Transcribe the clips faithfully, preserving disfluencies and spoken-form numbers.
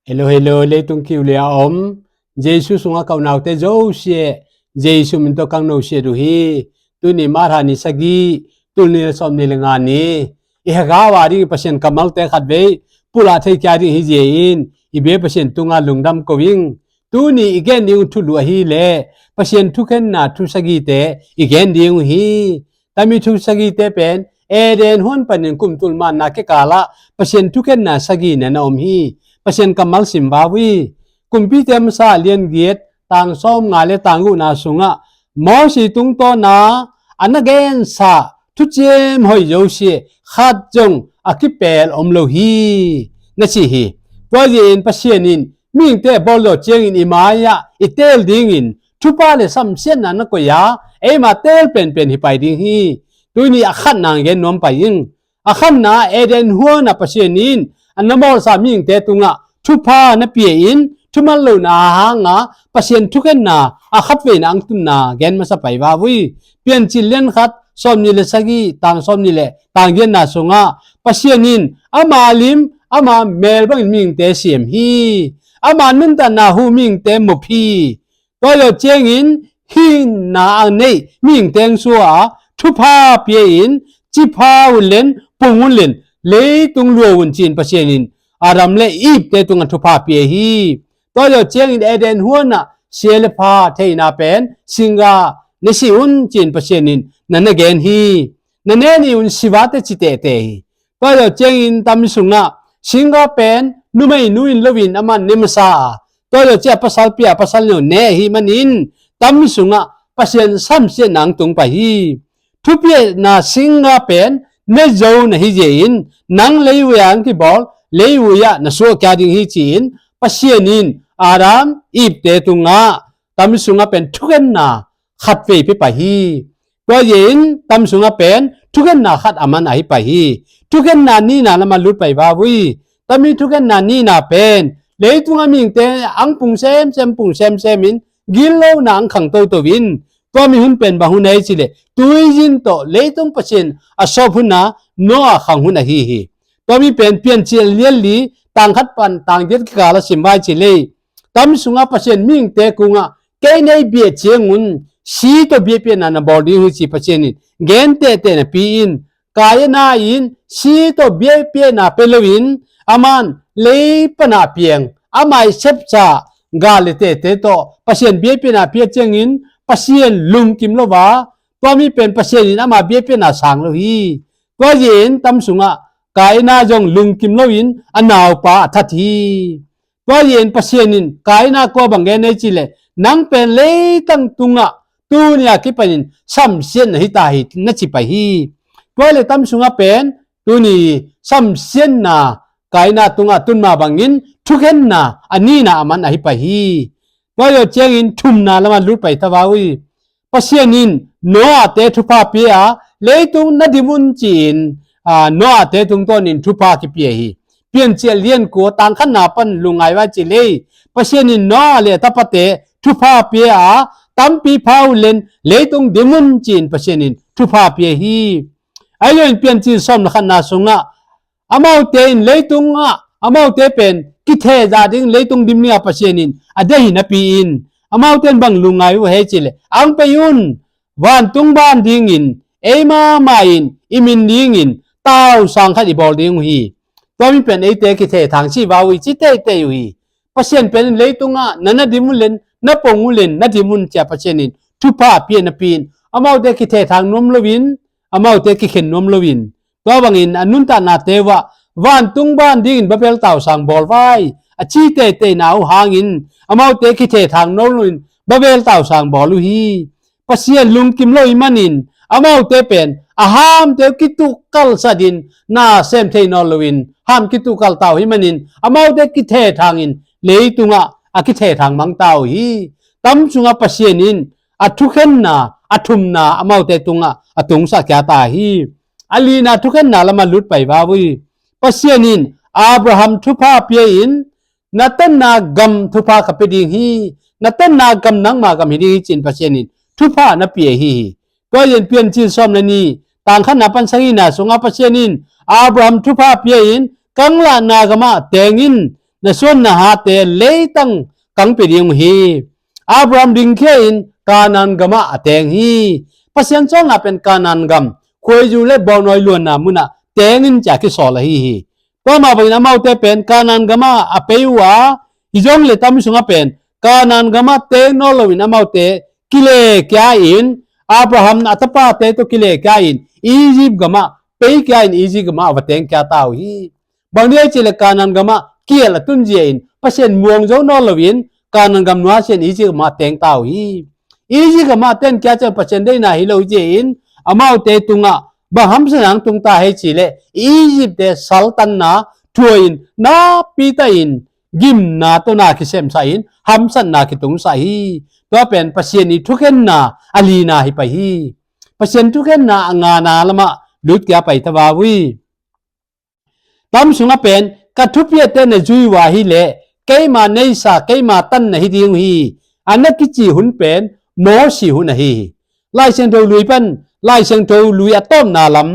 Hello, hello, leitung kiu le a om Jesu sungah ka unaute zosia, Jesu min tawh kang no siat uh hi. Tuni March ni sagih, tul nih le sawmnih le nga ni, i hagau a ding Pasian kammalte khatvei pulak thei kia ding hi zia in i bia Pasian tungah lungdam ko ing. Tuni i gen ding uh thulu ahi le Pasian thukhenna thu sagihte i gen ding uh hi. Tami thu sagihte pen Eden huan panin kum tul manna kikalah Pasian thukhenna sagih na na om hi. Pasian kammal sim vau hi. Kumpite masa lian giat tang sawm nga le tang guhna sungah Mosi tungtawna a na gensa thuciam hoih zosia khat zong a kipel om lo hi, na ci hi. Tua zia in Pasian in mihingte a bawl zawh ciangin i mai-ah i teel dingin thupha le samsiatna na koih a, eima teel penpen hi pai ding hi. Tuni a khatna gen nuam pai ing. A khatna Eden huana Pasian in a na bawlsa mihingte tungah thupha na pia in, thuman lohna hanga Pasian thukhenna a khatveina ang tunna gen masa pai vau hi. Piancil lian khat sawmnih le sagih tang sawmnih le tang giatna sungah Pasian in ama lim ama mel bangin mihingte siam hi. Ama nuntakna hu mihingte mup hi. Tua lo ciangin hinna a neih mihingte ang sua a thupha pia in, cipha un len pung un len leitung luo un ci-in Pasian in Adam le Eve te tungah thupha pia hi. Tua lo ciangin Eden huana sia le pha theina pen singa ne si un ci-in Pasian in na na gen hi. Na ne ni un sivate ci tehteh hi. Tua lo ciangin tami sungah singa pen numeinu in loin aman ne masa a, tua lo ciah pasal pia pasal neu ne ahi manin tami sungah Pasian samsiatna ang tung pai hi. Thupiahna singa pen ne zo na hi zia in nang leiui ang kibawl leiui ah na suah kia ding hi ci-in Pasian in Adam Eve te tungah tami sungah pen thukhenna khatvei pia pai hi. Tua zia in tam sungah pen thukhenna khat a man ahi pai hi. Thukhenna nihna lamah lut pai vau hi. Tami thukhenna nihna pen leitung a mihingte ang pung semsem pung semsem in gillona ang khang toto in, tua mi hun pen bang hun ahi cileh tuizin tawh leitung Pasian a sawp huna Noah khang hun ahi hi. Tua mi pen Piancil lian li tang khat pan tang giat kikal a sim vai cileh tam sungah Pasian mihingte kungah kei nei bia ciangun si tawh biapiahna na bawl ding hi ci Pasian in gen tehteh napi in Kaina in si tawh biapiahna pia loin aman lei pana piang amai sepsa gal le tete tawh Pasian biapiahna pia ciangin Pasian lungkim lo va, tua mi pen Pasian in ama biapiahna sang lo hi. Tua zia in tam sungah Kaina zong lungkim loin a naupa a that hi. Tua zia in Pasian in Kaina kua bang gen ei cileh nang pen leitang tungah tuni a kipanin samsiatna hita hi na ci pai hi. Tua le tam sungah pen tuni samsiatna Kaina tungah tunma bangin thukhenna a nihna a man ahi pai hi. Tua zia ciangin thumna lamah lut pai ta vau hi. Pasian in Noah te thupha pia a leitung na dim un ci-in Noah te tungtawnin thupha kipia hi. Piancil lian kua tang khatna pan lungngai vai cileh Pasian in Noah le a tapate thupha pia a tampi pha un len leitung dim un ci-in Pasian in thupha pia hi. Ahi lo in Piancil sawm le khatna sungah amaute in leitung ah amaute pen kithehzah ding leitung dim dingah Pasian in a deih hi napi in amaute in bang lungngai uh hei cileh ang pei un vantung ban dingin eimama in i min dingin tausang khat i bawl ding uh hi. Tua mi pen eite kithehthang ci vau hi ci teitei uh hi. Pasian pen in leitungah na na dim un len na pong un len na dim un cia Pasian in thupha pia napi in amaute kithehthang nuam loin amaute kikhen nuam loin tua bangin a nuntakna teuah vantung ban dingin Babel tausang bawl vai a ci teiteina uh hangin amaute kithehthang nuam loin Babel tausang bawl uh hi. Pasian lungkim lo i manin amaute pen a hamte uh kituhkalsatin na sem thei nawn loin ham kituhkal ta uh hi manin amaute kithehthangin leitungah a kithehthang mang ta uh hi. Tam sungah Pasian in a thukhenna a thumna amaute tungah a tungsak kia ta hi. A lina thukhenna lamah lut pai vau hi. Pasian in Abraham thupha pia in Na tenna gam thupha ka pia ding hi. Na tenna gam nangma gam hi ding hi, ci-in Pasian in thupha na pia hi hi. Tua in Piancil sawm le nih, tang khatna pan sagihna sungah Pasian in Abraham thupha pia-in, ka lahna gamah teng in, na suan na hate leitang kang pia ding uh hi. Abraham dingkhia-in Kanaan gamah a teng hi. Pasian sawlna pen Kanaan gam, khuaizu le bawngnawi luanna munah teng in, ci-a kisawl ahi hi. Tua mah bangin amaute pen Kanaan gamah a pei uh a, hi zong le tam sungah pen Kanaan gamah teng nawn loin amaute kile kia-in, Abraham a tapate tawh kile kia-in Egypt gamah pei kia-in Egypt gamah a va teng kia ta uh hi. Bang dia cih leh Kanaan gamah kial a tun zia-in Pasian muang zo nawn loin Kanaan gam nuasia-in Egypt gamah teng ta uh hi. Egypt gamah teng kia ciang Pasian deihna hi lo zia-in amaute tungah bang hamsatna hong tung ta hei cih leh, Egypt te saltanna thuain, nakpi takin gimna tawh na kisemsah in, hamsatna kitungsah hi. Tua pen Pasian i thukhenna a lina hi pai hi. Pasian thukhenna a ngana lamah lut kia pai ta va uh hi. Tam sungah pen, ka thupiate na zui uh a hi leh keima neisa, keima tan na hi ding uh hi, a na kici hun pen Mosi hun ahi hi. Lai Siangtho lui pan, Lai Siangtho lui a tawpna lam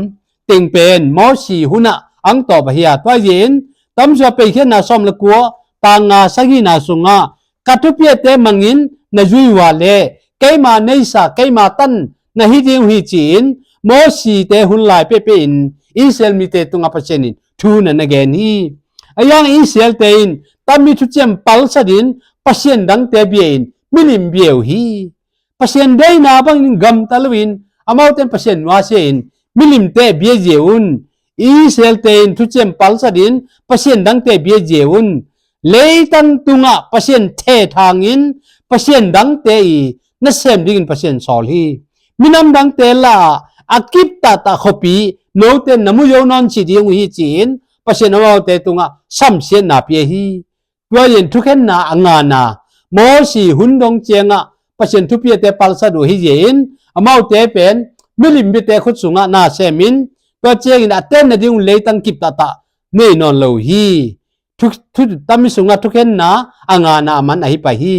teng pen Mosi hunah ang tawp ahi a, tua zia-in Tam sungah Peikhiatna sawm le kua, tang nga sagihna sungah, ka thupiate mangin na zui uh a leh keima neisa, keima tan na hi ding uh hi, ci-in Mosi te hun lai pehpeh in Israel mite tungah Pasian in thu na na gen hi. A yang Israel te in tammi thuciam palsat in pasian dangte bia in milim bia uh hi. Pasian deihna bangin gamta loin amaute in pasian nuasia in milimte bia zia un. Israel te in thuciam palsat in pasian dangte bia zia un. Leitang tungah Pasian thethang in pasian dangte i nasem dingin Pasian sawl hi. Minam dangte lah a kip tahtah khuapi note na mu zo nawn cih ding uh hi, ci-in Pasian amaute tungah samsiatna pia hi. Tua in thukhenna a ngana, Mosi hun dong ciangah Pasian thupiate palsat uh hi zia in, amaute pen milim biate khut sungah na sem in, tua ciangin a tenna ding uh leitang kip tahtah nei nawn lo hi. Thu, thu, tammi sungah thukhenna a ngana a man ahi pai hi.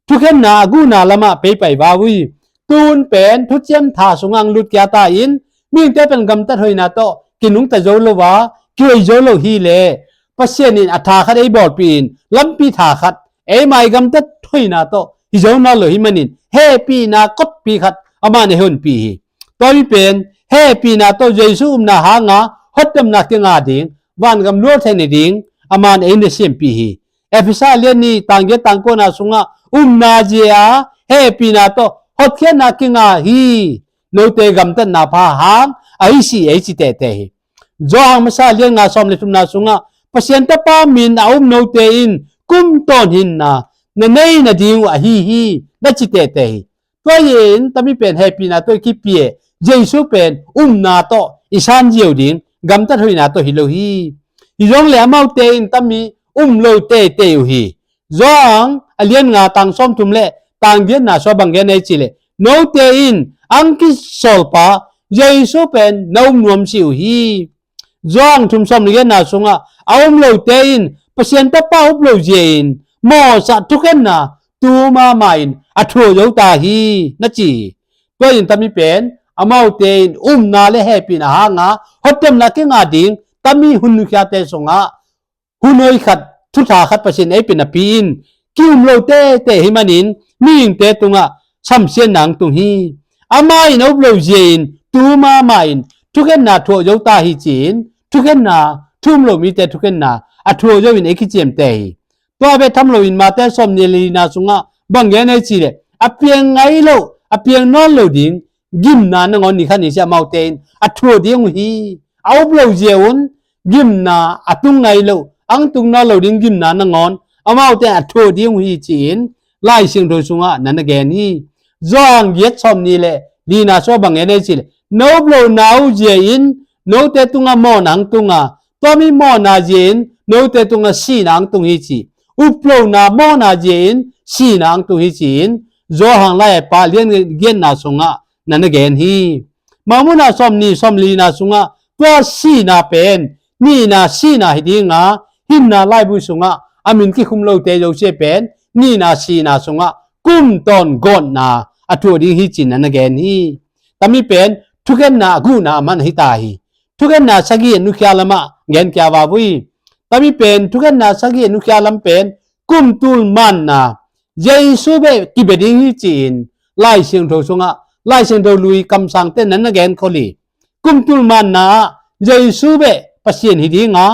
Thukhenna a guna lamah pei pai va uh hi. Tun pen thuciam tha sungah ang lut kia ta in, mihingte pen gamtat hoihna tawh kinungta zo lo a, kihoih zo lo hi leh, Pasian in a tha khat ei bawlpih in, lampi tha khat, eima i gamtat hoihna tawh hi zo nawn lo hi manin, hehpihna kotpi khat aman ei honpih hi. Tua mi pen hehpihna tawh Jesu upna hanga hotdamna kinga ding, vangam luat theihna ding aman ei na siampih hi. Efesa lian nih, tang giat tang kuana sungah upna zia a hehpihna tawh hotkhiatna kinga hi. Note gamtatna pha hang a hi si ei ci tehteh hi. Johan masa lian nga sawm le thumna sungah, Pasian Tapa min a um note in kum tawn hinna na nei nading uh ahi hi, na ci tehteh hi. Tua in tami pen hehpihna tawh i kipia, Jesu pen upna tawh i san ziau ding, gamtat hoihna tawh hi lo hi. Hi zong le amaute in tami um lo teitei uh hi. Johan a lian nga tang sawmthum le tang giatna sua bang gen ei ci leh, note in ang kisawlpa Jesu pen na um nuam si uh hi. Johan thum sawm le giatna sungah a um lote in Pasian Tapa up lo zia in mawhsa thukhenna tu mama in a thuak zo ta hi, na ci hi. Tua in tami pen amaute in upna le hehpihna hanga hotdamna kinga ding tami hun nukhiate sungah hun hoih khat, thutha khat Pasian ei pia napi in ki-um lo teitei hi manin mihingte tungah samsiatna ang tung hi. Amah in a up lo zia in tu mama in thukhenna thuak zo ta hi, ci-in thukhenna, thu um lo mite thukhenna a thuak zo in ei kiciamteh hi. Tua bek tham loin Mate sawm nih le lina sungah bang gen ei ci leh, a piang ngai lo, a piang nawn lo ding gimna nangawn ni khat ni sia amaute in a thuak ding uh hi. A up lo zia un gimna a tung ngai lo, ang tung nawn lo ding gimna nangawn amaute in a thuak ding uh hi, ci-in Lai Siangtho sungah na na gen hi. Johan giat sawm nih le lina sua bang gen ei ci leh, na up lo na uh zia in note tungah mawhna ang tung a, tua mi mawhna zia in note tungah sihna ang tung hi, ci. Up lo na mawhna zia in sihna ang tung hi, ci-in Johan lai pa lian giatna sungah na na gen hi. Mangmuhna sawm nih sawm lina sungah tua sihna pen nihna sihna hi dinga, hinna laibu sungah a min kikhum lote zosia pen nihna sihna sungah kum tawn gawtna a tuah ding hi ci-in na gen hi. Tami pen thukhenna a guhna a man hi ta hi. Thukhenna sagih a nukhia lamah gen kia va vui. Tami pen thukhenna sagih a nukhia lam pen kum tul manna Jesu beh kibia ding hi ci-in Lai Siangtho sungah Lai Siangtho lui kamsangte nan na gen khol hi. Kum tul manna ah Jesu beh Pasian hi dinga,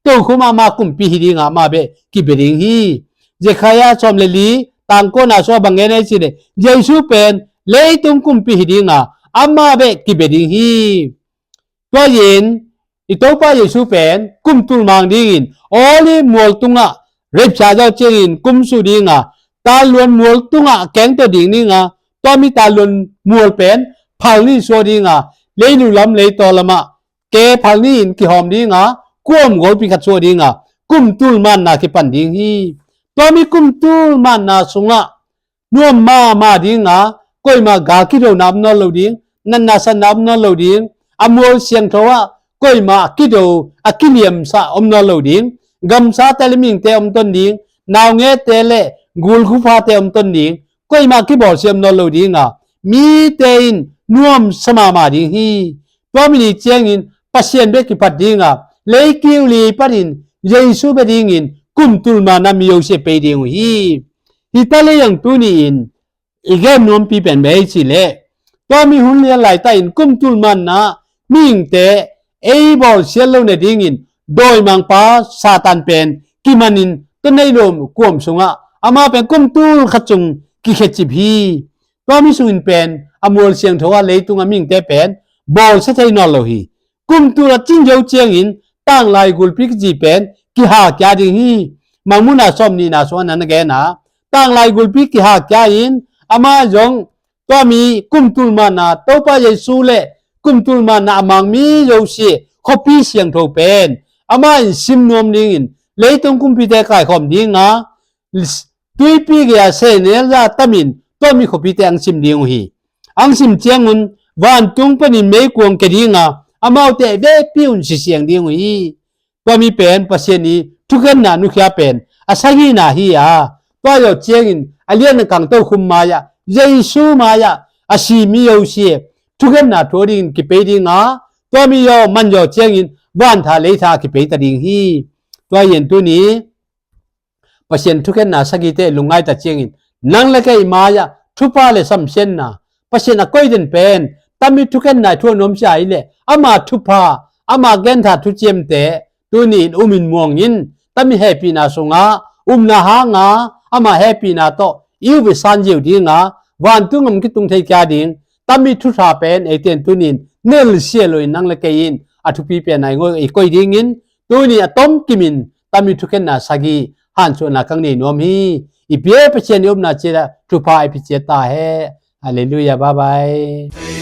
tokhom ah ama kumpi hi dinga, ama beh kibia ding hi. Zekhariah sawm le li tangkona sua bang gen ai ci le, Jesu pen leitung kumpi hi dinga, ama beh kibia ding hi. Tua in i Topa Jesu pen kum tul mang dingin Olive mual tungah repsa zo ciangin kumsu dinga, taluan mual tungah kengto ding dinga, tua mi taluan mual pen phalni sua dinga, leilu lam leitaw lamah ke phalni in kihawm dinga, kuam golpi khat sua dinga, kum tul manna kipan ding hi. Tua mi kum tul manna sungah nuam mahmah dinga, koima gal kidona om nawn lo ding, natna satna om nawn lo ding, a mual siangtho ah koima a kido a kiliamsa om nawn lo ding, gamsate le mihingte om ton ding, naungete le gulkhuphate om ton ding, koima kibawlsia om nawn lo dinga, mite in nuamsa mahmah ding hi. Tua mi ni ciangin Pasian beh kipat dinga, leikiu li panin Jesu beh dingin kum tul manna mi zosia pei ding uh hi. Hi ta le yang tuni in i gen nuampi pen beh hi ci le, tua mi hun lian laita in kum tul manna mihingte ei bawlsiat lo ne dingin dawimangpa Satan pen kimanin tua nei lom kuam sungah ama pen kum tul khat sung kikhecip hi. Tua mi sungin pen a mual siangtho ah leitung a mihingte pen bawlsia thei nawn lo hi. Kum tul a cin zo ciangin tanglai gulpi kici pen kihakia ding hi. Mangmuhna sawm nihna sungah nan na gen a, tanglai gulpi kihakia in ama zong tua mi kum tul manna Topa Jesu le kum tul manna a mangmi zosia khuapi siangtho pen ama in sim nuam dingin leitung kumpite kaikhawm dinga, tuipi gei-a sehnel za tamin tua mi khuapite ang sim ding uh hi. Ang sim ciangun vantung panin meikuang kia dinga, amaute vekpi un sisiang ding uh hi. Tua mi pen Pasian i thukhenna nukhia pen a sagihna hi a, tua zawh ciangin a lian a kang tokhom mai-ah, Jesu mai-ah a si mi zosia thukhenna thu dingin kipei dinga, tua mi zawh man zawh ciangin vantha leitha a kipei ta ding hi. Tua hi-in tuni Pasian thukhenna sagihte lungngaita ciangin nang le kei mai-ah thupha le samsiatna, Pasian a koih den pen tami thukhenna i thuah nuam sia hi le, ama thupha, ama gentha thuciamte tuni in um in muang in, tami hehpihna sungah umna hanga ama hehpihna tawh i up i san ziau dinga, vantung om kitung thei kia ding tami thutha pen eite in tuni in nelsia lo in nang le kei in a thupi pen a i ngoi i koih dingin tuni a tomkimin tami thukhenna sagih hansuahna kang nei nuam hi. I pia Pasian i upna ciat ah thupha i pia ciat ta he. Halleluiah, bye bye.